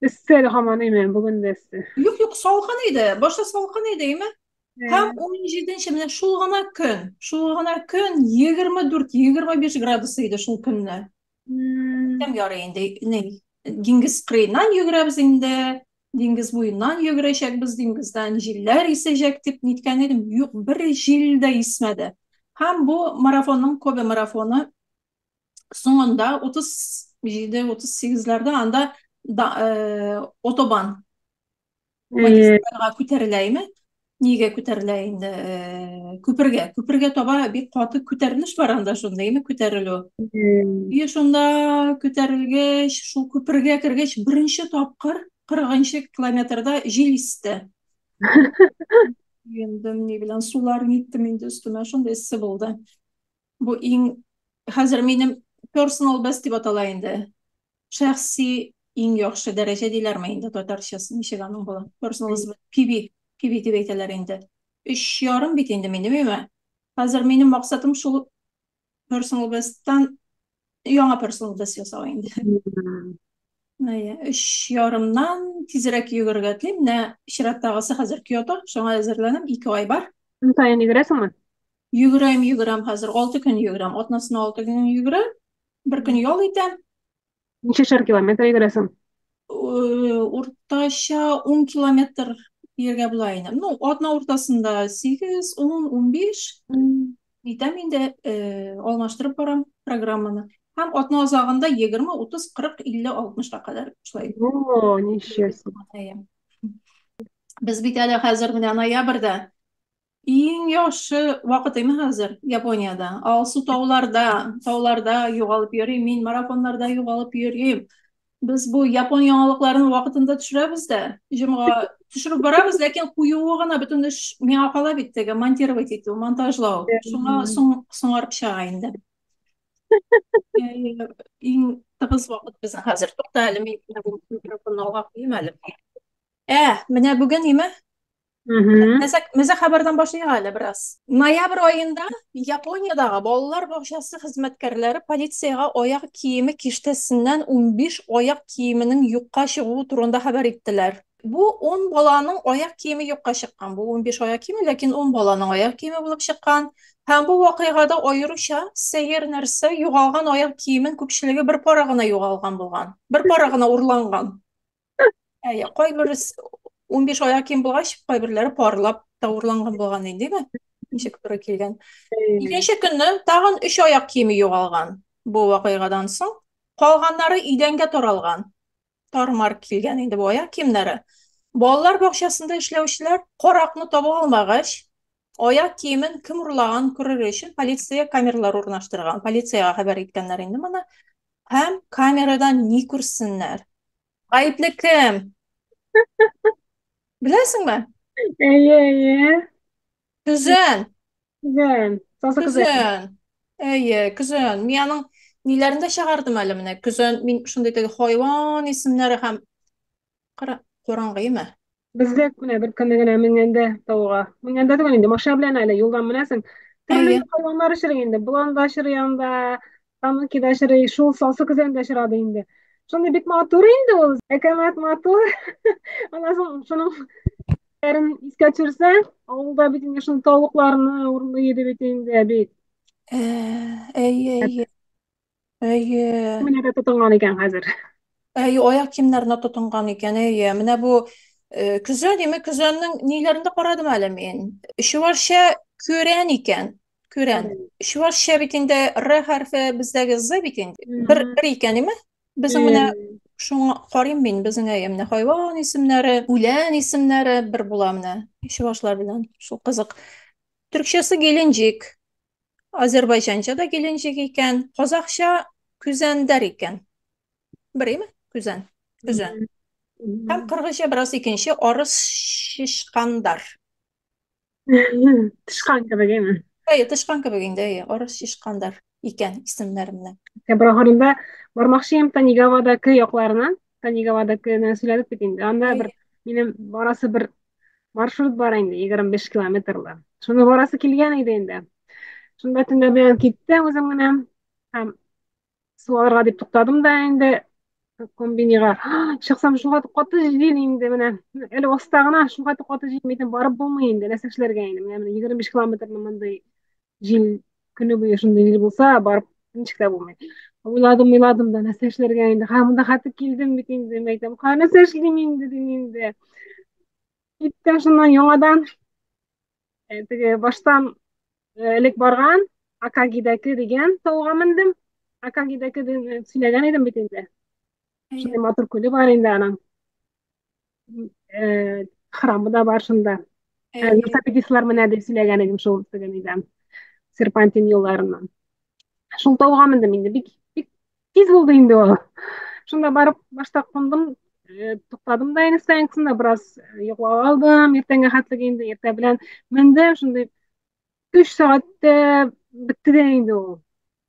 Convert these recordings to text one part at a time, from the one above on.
Эссе әле һаман име, бүген дә эссе. Юк, юк, салкын иде. Башта салкын иде, име? Һәм 17-нче менә шул гына көн, шул гына көн 24-25 градус иде шул көнне. Әйтәм, ярый инде, ни, диңгез кырыеннан йөгерәбез инде, диңгез буеннан йөгерәчәкбез, диңгездән җилләр исәчәк дип ниткән идем. Юк, бер җил дә исмәде. Һәм бу марафонның Кобе марафоны соңында 37-38-ләрдә анда да, отобан магистральга күтәрелә име? Нигә күтәрелә инде? Күпергә. Күпергә таба бик каты күтәрелеш бар анда шундый, име күтәрелү. И шунда күтәрелгәч, шул күпергә кергәч, беренче тапкыр 40 километрда җил исте. Юындым, ни белән сулар ниттем инде өстемә, шундый эссе булды. Бу иң хәзер минем personal best дип атала инде. Шәхси иң яхшы дәрәҗә диләрме инде татарчасы ничек аның була? Personal best PB, PB дип әйтәләр инде. Өч ярым бит инде минем, әйме? Хәзер минем максатым шул personal besттан яңа personal best ясау инде. Әйе, өч ярымнан тизрәк йөгерергә телим. Менә чираттагысы хәзер Киото, шуңа әзерләнәм, 2 ай бар. Көн саен йөгерәсеңме? Йөгерәм, йөгерәм хәзер. 6 көн йөгерәм. Атнасына 6 көн йөгерәм. Бер көн ял итәм. Ничәшәр километр йөгерәсең? Уртача 10 километр йөргә була инде. Ну, атна уртасында 8, 10, 15. Нитәм инде, алмаштырып барам программаны. Һәм атна азагында 20, 30, 40, 50, 60-ка кадәр шулай. О, ничего себе. Без бит әле хәзер менә ноябрьдә иң яхшы вакыт име хәзер Япониядә. Алсу тауларда, тауларда югалып йөри, мин марафоннарда югалып йөрим. Без бу япон яңалыкларын вакытында төшерәбез дә, җомга төшереп барабыз, ләкин куюы гына бөтен эш миңа кала бит теге монтировать итү, монтажлау. Шуңа соң соңарып чыга инде. Иң тыгыз вакыт безнең хәзер. Тукта әле, мин бу микрофонны алга куйыйм әле. Менә бүген име? Мәзәк, мәзәк хәбәрдән башлыйк әле бераз. Ноябрь аенда Япониядагы балалар бакчасы хезмәткәрләре полициягә аяк киеме киштәсеннән 15 аяк киеменең юкка чыгуы турында хәбәр иттеләр. Бу 10 баланың аяк киеме юкка чыккан. Бу 15 аяк киеме, ләкин 10 баланың аяк киеме булып чыккан. Һәм бу вакыйгада аеруча сәер нәрсә, югалган аяк киемен күпчелеге бер пара гына югалган булган. Бер пара гына урланган. Әйе, кайбер 15 аяк кием булгач, кайберләре парлап та урланган булган инде, димме? Ничек туры килгән. Икенче көнне тагын 3 аяк киеме югалган бу вакыйгадан соң. Калганнары идәнгә таралган. Тармар килгән инде бу аяк киемнәре. Балалар бакчасында эшләүчеләр каракны таба алмагач, аяк киемен кем урлаган күрер өчен полиция камералар урнаштырган. Полициягә хәбәр иткәннәр инде моны. Һәм камерадан ни күрсеннәр? Гаепле кем? Беләсеңме? Әйе, әйе. Көзән. Көзән. Сасы көзән. Көзән. Әйе, көзән. Мин аның ниләрен дә чыгардым әле менә. Көзән, мин шундый теге хайван исемнәре һәм кара, караңгыймы? Бездә менә бер көнне генә менгәндә тауга. Менгәндә түгел инде, машина белән әле юлдан менәсең. Төрле хайваннар очрый инде. Болан да очрый анда, тануки да очрый, шул сасы көзән дә очрады инде. Шундый бик матур инде ул, әкәмәт матур. Аннан соң шуның нәрен искә төшерсәң, авылда бит инде шул тавыкларны урлый иде бит инде бик. Әйе, әйе. Әйе. Менә дә тотынган икән хәзер. Әйе, аяк киемнәренә тотынган икән, әйе. Менә бу көзән, димәк, көзәннең ниләрен дә карадым әле мин. Чувашча күрән икән. Күрән. Чувашча бит инде Р хәрфе бездәге З бит инде. Бер, бер икән, име? Безнең менә шуңа карыйм мин, безнең әйе, менә хайван исемнәре, үлән исемнәре бер була менә чувашлар белән. Шул кызык. Төркчәсе геленджик. Азербайҗанча да геленджик икән, казахча күзәндәр икән. Бериме? Күзән. Күзән. Һәм кыргызча бераз икенче арыс шишкандар. Тышкан кебек, әйме? Әйе, тышкан кебек инде, әйе, арыс шишкандар икән исемнәре менә. Бер ахырында бармакчы идем Танигавадакы якларына. Танигавадакыны сөйләдек бит инде. Анда бер минем барасы бер маршрут бар инде, 25 километрлы. Шуны барасы килгән иде инде. Шунда төнлә белән киттем үзем генә. Һәм су алырга дип туктадым да инде. Комбинига. Чыксам, шуңа каты җил инде менә. Әле аста гына шуңа каты җил әйтәм, барып булмый инде. Нәрсә эшләргә инде? Менә 25 километрны мондый җил көне буе шундый җил булса, барып ничек тә булмый. Уйладым, уйладым да, нәрсә эшләргә инде? Ха, монда хәтта килдем бит инде, мин әйтәм. Ха, нәрсә эшлим инде дим инде. Киттем шуннан яңадан. Теге баштан элек барган Акагидәке дигән тауга мендем. Акагидәке дип сөйләгән идем бит инде. Шундый матур күле бар инде аның. Храмы да бар шунда. Велосипедистлар менә дип сөйләгән идем шул теге нидән. Серпантин юлларыннан. Шул тауга мендем инде. Бик бик тиз булды инде ул. Шунда барып башта кундым, туктадым да инде стоянкасында бераз йоклап алдым. Иртәнгә хәтлек инде иртә белән мендем. Шундый 3 сәгатьтә бетте дә инде ул.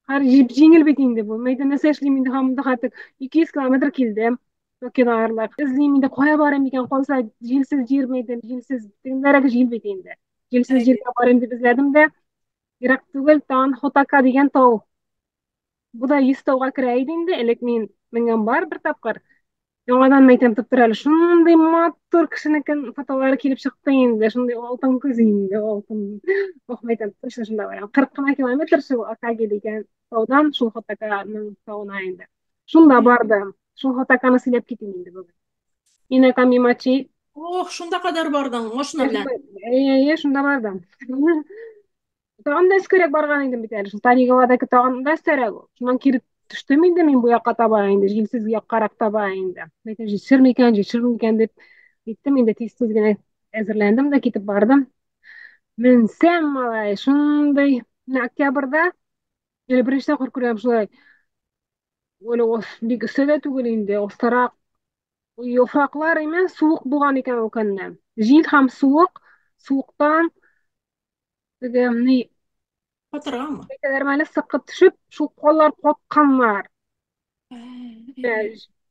Хәр җиңел бит инде бу. Мәйдан нәрсә эшлим инде һәм монда хәтта 200 километр килдем. Токиодан арылып. Эзлим инде кая барыйм икән, кайсы җилсез җир мәйдан, җилсез, тегендәрәк җил бит инде. Җилсез җиргә барыйм дип эзләдем дә, ерак түгел, тагын Хотака дигән тау. Бу да 100 тауга керә иде инде. Элек мин менгән бар бер тапкыр. Яңадан мәйтәм тоттыр әле. Шундый матур кешенекен фотолары килеп чыкты инде. Шундый алтын күз инде, алтын. Ох, мәйтәм, точно шунда барам. 40 кына километр шул Акаги дигән таудан, шул Хотаканың тавына инде. Шунда бардым. Шул Хотаканы сөйләп китим инде бүген. Инакамимачи. Ох, шунда кадәр бардың, машина белән. Әйе, әйе, шунда бардым. Тагын да өскәрәк барган идем бит әле. Шул Таниговадагы тагын да өстәрәк ул. Шуннан кире төштем инде мин бу якка таба инде, җилсез яккарак таба инде. Әйтәм, җитешер микән, җитешер микән дип киттем инде, тиз-тиз генә әзерләндем дә китеп бардым. Менсәм, малай, шундый, менә октябрьдә әле беренче тапкыр күрәм шулай. Әле бик өстә дә түгел инде, астарак яфраклар имә суык булган икән ул көнне. Җил һәм суык, суыктан теге ни Катыргамы? Әйтәләрме әле сыкы төшеп, шул каллар катканнар.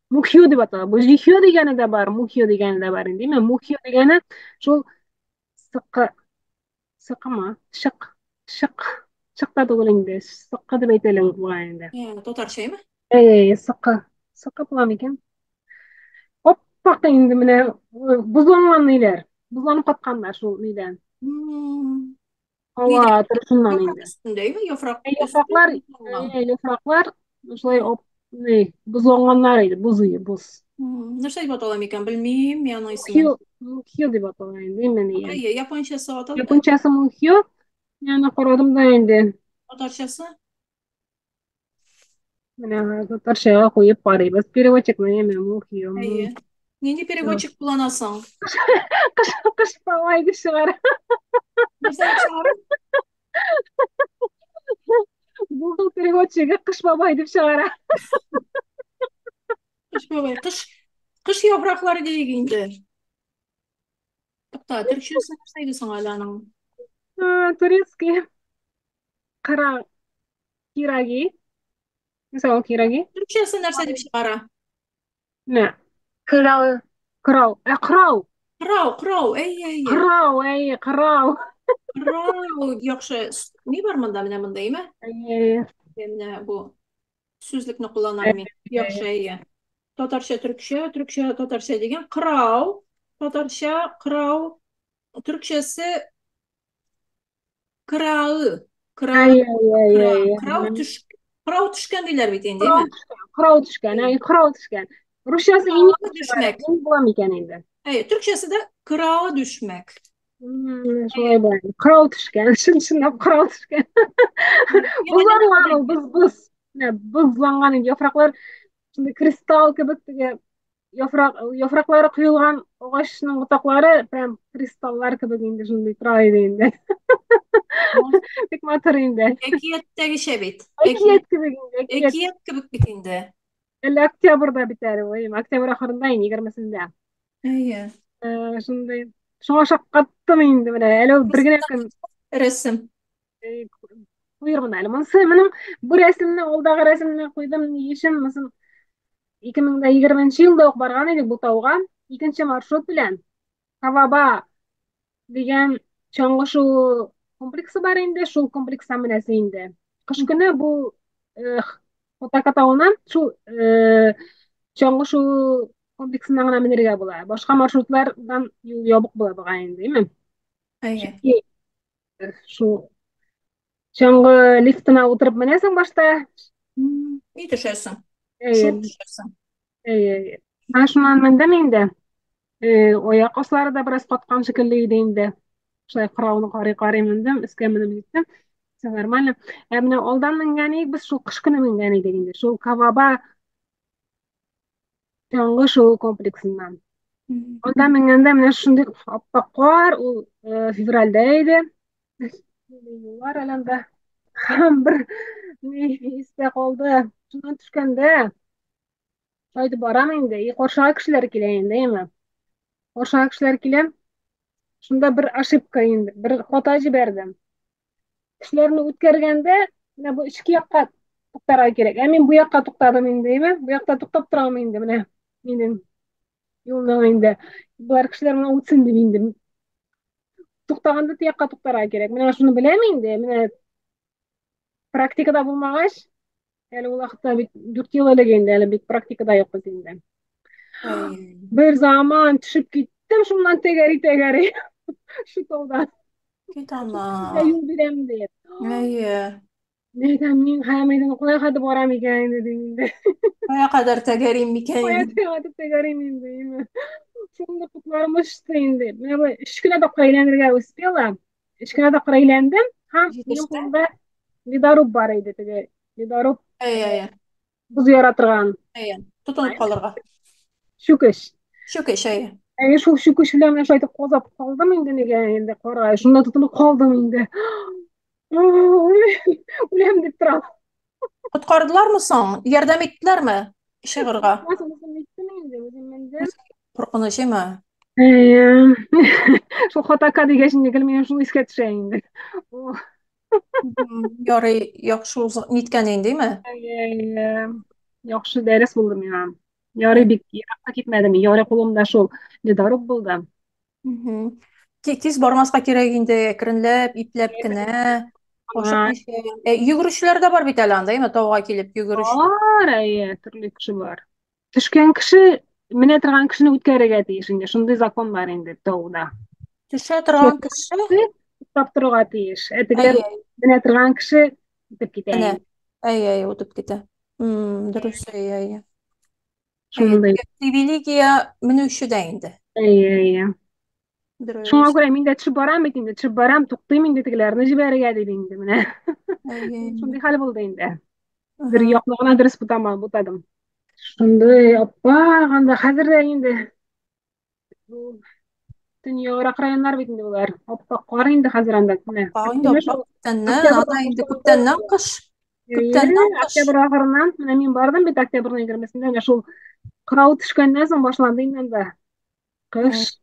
Мухио дип атала. Бу жихио дигәне дә бар, мухио дигәне дә бар инде. Мухио дигәне шул сыкы, сыкымы? Шык, шык, шык та түгел инде. Сыкы дип әйтәләр бугай инде. Татарчаймы? Әй, сыкы. Сыкы була микән? Аппак инде менә бозланган ниләр. Бозланып катканнар шул нидән. Һава торышыннан инде. Өстендәме яфрак? Яфраклар, яфраклар шулай ни, бозланганнар иде, боз ие, боз. Нәрсә дип атала микән, белмим, мин аның исемен. Мухио дип атала инде, менә. Әйе, япончасы атала. Япончасы мухио. Мин аны карадым да инде. Татарчасы? Менә татарчага куеп карыйбыз. Переводчик менә мухио. Әйе. Нинди переводчик кулланасың? Кыш, кыш бабай дип чыгара. Нәрсә дип чыгара? Google переводчигы кыш бабай дип чыгара. Кыш бабай, кыш, кыш яфраклары диек инде. Тукта, төркчәсе нәрсә иде соң әле аның? Турецкий. Кара кираги. Нәрсә ул кираги? Төркчәсе нәрсә дип чыгара? Нә? Кырау. Кырау. Ә, кырау. Кырау, кырау, әй, әй. Кырау, әй, кырау. Кырау, яхшы. Ни бар монда, менә монда, әйме? Әй, әй. Менә бу сүзлекне кулланам мин. Яхшы, әйе. Татарча, төркчә, төркчә, татарча дигән кырау, татарча кырау, төркчәсе кырау. Кырау. Әй, әй, әй, әй. Кырау төш, кырау төшкән диләр бит инде, әйме? Кырау төшкән, әй, кырау төшкән. Русчасы Кырау төшмәк. Була микән инде? Әй, төркчәсе дә кырау төшмәк. Шулай була. Кырау төшкән, чын-чынлап кырау төшкән. Бозланган ул, боз, боз. Менә бозланган инде яфраклар шундый кристалл кебек теге яфрак, яфраклары коелган агачның ботаклары прям кристаллар кебек инде шундый тора иде инде. Бик матур инде. Әкияттәгечә бит. Әкият кебек инде, әкият. Әкият кебек бит инде. Әле октябрьдә бит әле, ой, октябрь ахырында инде, егермесендә. Әйе. Шундый. Шуңа шаккаттым инде менә. Әле ул бер генә көн. Рәсем. Куйырмын әле. Монысы моның бу рәсемне, алдагы рәсемне куйдым ни өчен? Монысын 2020 елда ук барган идек бу тауга, икенче маршрут белән. Каваба дигән чаңгы шуу комплексы бар инде, шул комплекста менәсе инде. Кыш көне бу Хотака тавына шул Чаңгы шуу комплексыннан гына менергә була. Башка маршрутлардан юл ябык була бугай инде, әйме? Әйе. Чөнки шул чаңгы лифтына утырып менәсең башта. Ни төшәсең? Әйе. Шуып төшәсең. Әйе, әйе. Менә шуннан мендем инде. Аяк аслары да бераз каткан шикелле иде инде. Шулай карауны карый-карый мендем, өскә менеп җиттем. Все нормально. Ә менә алдан менгән идек, без шул кыш көне менгән идек инде. Шул Каваба чаңгы шуу комплексыннан. Анда менгәндә менә шундый аппак кар, ул февральдә иде. Юллар әле анда. Һәм бер ни истә калды. Шуннан төшкәндә кайтып барам инде. И каршыга кешеләр килә инде, әйме? Каршыга кешеләр килә. Шунда бер ошибка инде, бер хата җибәрдем. Кешеләрне үткәргәндә, менә бу эчке якка туктарга кирәк. Ә мин бу якка туктадым инде, әйме? Бу якта туктап торам инде, менә минем юлның инде. Болар кешеләр менә үтсен дип инде. Туктаганда тиякка якка туктарга кирәк. Менә шуны беләм инде. Менә практикада булмагач, әле ул вакытта бит 4 ел элек инде, әле бит практикада юк бит инде. Бер заман төшеп киттем шуннан тәгәри-тәгәри. Шу таудан. Кит ана. Юл бирәм дип. Әйе. Нәйдән мин хәмиден кая кадәр барам икән инде дим инде. Кая кадәр тәгәрим микән Кая инде? кадәр тәгәрим инде, име. Шунда котларым очты инде. Менә бу өч кенә тапкыр әйләнергә успела. Өч кенә тапкыр әйләндем һәм минем Җитеште. кулымда ледоруб бар иде теге. Ледоруб Әйе, әйе. боз яра торган Әйе. Тотынып калырга. чүкеч. Чүкеч, әйе. Әйе, шул чүкеч белән менә шулай итеп казап калдым инде нигә инде карга. Шунда тотынып калдым инде. Үләм дип торам. Коткардылармы соң? Ярдәм иттеләрме чыгырга? Үзем иттем инде, үзем мендем. Куркыныч, әйме? Әйе. Шул хатака дигәч инде гел минем шул искә төшә инде. О, Ярый, яхшы ниткән инде, әйме? әйе. Яхшы дәрес булды миңа. Ярый бик еракка китмәдем. Ярый кулымда шул ледоруб булды. Мгм. Тиз бармаска кирәк инде, әкренләп, ипләп кенә. Ашыкмыйча. Йөгерүчеләр дә бар бит әле анда, әйме, тауга килеп йөгерүче. Бар, әйе, төрле кеше бар. Төшкән кеше менә торган кешене үткәрергә тиеш инде. Шундый закон бар инде тауда. Төшә торган кеше туктап торырга тиеш. Ә тегеләр Әйе. менә торган кеше үтеп китә Менә. инде. Әйе, әйе, үтеп китә. Дөрес, әйе, әйе. Әйе, Шундый. привилегия менүчедә инде. Әйе, әйе. Шуңа Дөрес. күрә мин дә төшеп барам бит инде, төшеп барам, туктыйм инде тегеләрне җибәрергә дип инде менә. Әйе. Шундый хәл булды инде. Бер Ага. якны гына дөрес бутама, бутадым. Шундый аппак анда хәзер дә инде бу төньяграк районнар бит инде болар. Аппак кар инде хәзер анда менә. Аппак инде, Менә аппак шул күптәннән, октябрь анда инде башланды. күптәннән кыш. Әйе, Күптәннән кыш. октябрь ахырыннан менә мин бардым бит октябрьнең 20-сендә, менә шул кырау төшкәннән соң башланды инде анда кыш.